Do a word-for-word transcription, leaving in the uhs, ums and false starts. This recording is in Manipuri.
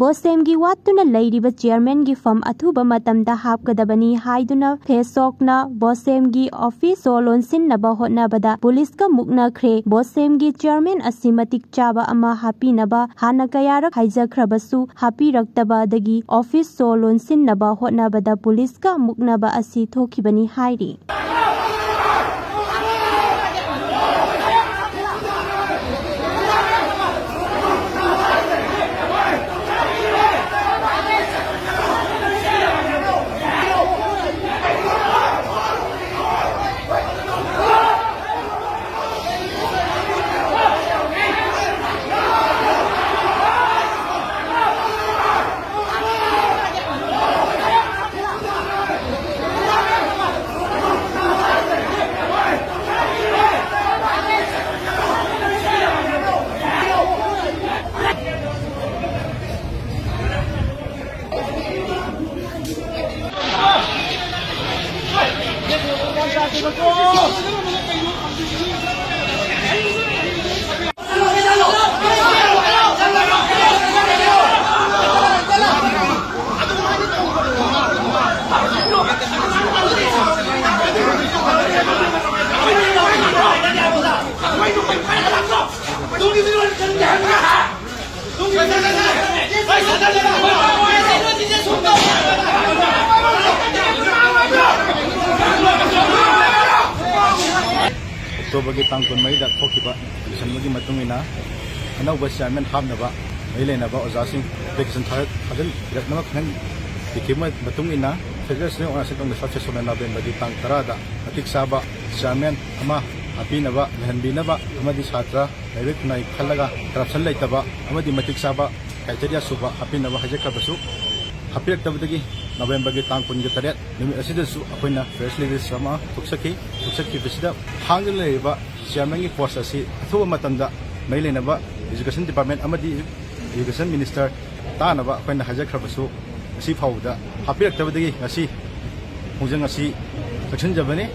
ꯕꯣꯁꯦꯝꯒꯤ ꯋꯥꯠꯇꯨꯅ ꯂꯩꯔꯤꯕ ꯆꯤꯌꯔꯃꯦꯟꯒꯤ ꯐꯝ ꯑꯊꯨꯕ ꯃꯇꯝꯗ ꯍꯥꯞꯀꯗꯕꯅꯤ ꯍꯥꯏꯗꯨꯅ ꯐꯦꯁꯣꯛꯅ ꯕꯣꯁꯦꯝꯒꯤ ꯑꯣꯐꯤꯁ ꯁꯣ ꯂꯣꯟꯁꯤꯟꯅꯕ ꯍꯣꯠꯅꯕꯗ ꯄꯨꯂꯤꯁꯀ ꯃꯨꯛꯅꯈ꯭ꯔꯦ꯫ ꯕꯣꯁꯦꯝꯒꯤ ꯆꯤꯌꯔꯃꯦꯟ ꯑꯁꯤ ꯃꯇꯤꯛ ꯆꯥꯕ ꯑꯃ ꯍꯥꯞꯄꯤꯅꯕ ꯍꯥꯟꯅ ꯀꯌꯥꯔꯛ ꯍꯥꯏꯖꯈ꯭ꯔꯕꯁꯨ ꯍꯥꯞꯄꯤꯔꯛꯇꯕꯗꯒꯤ ꯑꯣꯐꯤꯁ ꯁꯣ ꯂꯣꯟꯁꯤꯟꯅꯕ ꯍꯣꯠꯅꯕꯗ ꯄꯨꯂꯤꯁꯀ ꯃꯨꯛꯅꯕ ꯑꯁꯤ ꯊꯣꯛꯈꯤꯕꯅꯤ ꯍꯥꯏꯔꯤ꯫ ꯑꯣꯛꯇꯣꯕꯔꯒꯤ ꯇꯥꯡ ꯀꯨꯟꯃꯔꯤꯗ ꯊꯣꯛꯈꯤꯕ ꯂꯣꯏꯁꯤꯟꯕꯒꯤ ꯃꯇꯨꯡ ꯏꯟꯅ ꯑꯅꯧꯕ ꯆꯤꯌꯥꯔꯃꯦꯟ ꯍꯥꯞꯅꯕ ꯃꯔꯤ ꯂꯩꯅꯕ ꯑꯣꯖꯥꯁꯤꯡ ꯑꯦꯄ꯭ꯂꯤꯀꯦꯁꯟ ꯊꯥꯖꯤꯟ-, ꯊꯥꯖꯤꯟꯕꯤꯔꯛꯅꯕ ꯈꯪꯍꯟꯕꯤꯈꯤꯕ ꯃꯇꯨꯡ ꯏꯟꯅ ꯐꯦꯗꯔꯦꯜ ꯁ꯭ꯇꯨꯗꯦꯟꯠ ꯑꯣꯔꯒꯅꯥꯏꯖꯦꯁꯟ ꯀꯪꯒ꯭ꯔꯦꯁ ꯐꯦꯁꯣꯛꯅ ꯅꯕꯦꯝꯕꯔꯒꯤ ꯇꯥꯡ ꯇꯔꯥꯗ ꯃꯇꯤꯛ ꯆꯥꯕ ꯆꯤꯌꯥꯔꯃꯦꯟ ꯑꯃ ꯍꯥꯞꯄꯤꯅꯕ, ꯂꯩꯍꯟꯕꯤꯅꯕ ꯑꯃꯗꯤ ꯁꯥꯇ꯭ꯔ ꯂꯩꯔꯣꯏ ꯈꯨꯟꯅꯥꯏ ꯈꯜꯂꯒ ꯀꯔꯞꯁꯟ ꯂꯩꯇꯕ ꯑꯃꯗꯤ ꯃꯇꯤꯛ ꯆꯥꯕ ꯀ꯭ꯔꯥꯏꯇꯦꯔꯤꯌꯥ ꯁꯨꯕ ꯍꯥꯞꯄꯤꯅꯕ ꯍꯥꯏꯖꯈ꯭ꯔꯕꯁꯨ, ꯍꯥꯞꯄꯤꯔꯛꯇꯕꯗꯒꯤ ꯅꯕꯦꯝꯕꯔꯒꯤ ꯇꯥꯡ ꯀꯨꯟꯒ ꯇꯔꯦꯠ ꯅꯨꯃꯤꯠ ꯑꯁꯤꯗꯁꯨ ꯑꯩꯈꯣꯏꯅ ꯄ꯭ꯔꯦꯁ ꯔꯤꯂꯤꯖ ꯑꯃ ꯊꯣꯛꯆꯈꯤ꯫ ꯊꯣꯛꯆꯈꯤꯕꯁꯤꯗ ꯍꯥꯡꯗꯨꯅ ꯂꯩꯔꯤꯕ ꯆꯤꯌꯥꯔꯃꯦꯟꯒꯤ ꯄꯣꯁ ꯑꯁꯤ ꯑꯊꯨꯕ ꯃꯇꯝꯗ ꯃꯔꯤ ꯂꯩꯅꯕ ꯏꯖꯨꯀꯦꯁꯟ ꯗꯤꯄꯥꯔꯠꯃꯦꯟ ꯑꯃꯗꯤ ꯏꯖꯨꯀꯦꯁꯟ ꯃꯤꯅꯤꯁꯇꯔ ꯇꯥꯅꯕ ꯑꯩꯈꯣꯏꯅ ꯍꯥꯏꯖꯈ꯭ꯔꯕꯁꯨ, ꯉꯁꯤ ꯐꯥꯎꯕꯗ ꯍꯥꯞꯄꯤꯔꯛꯇꯕꯗꯒꯤ ꯉꯁꯤ ꯈꯣꯡꯖꯪ ꯑꯁꯤ ꯆꯪꯁꯤꯟꯖꯕꯅꯤ꯫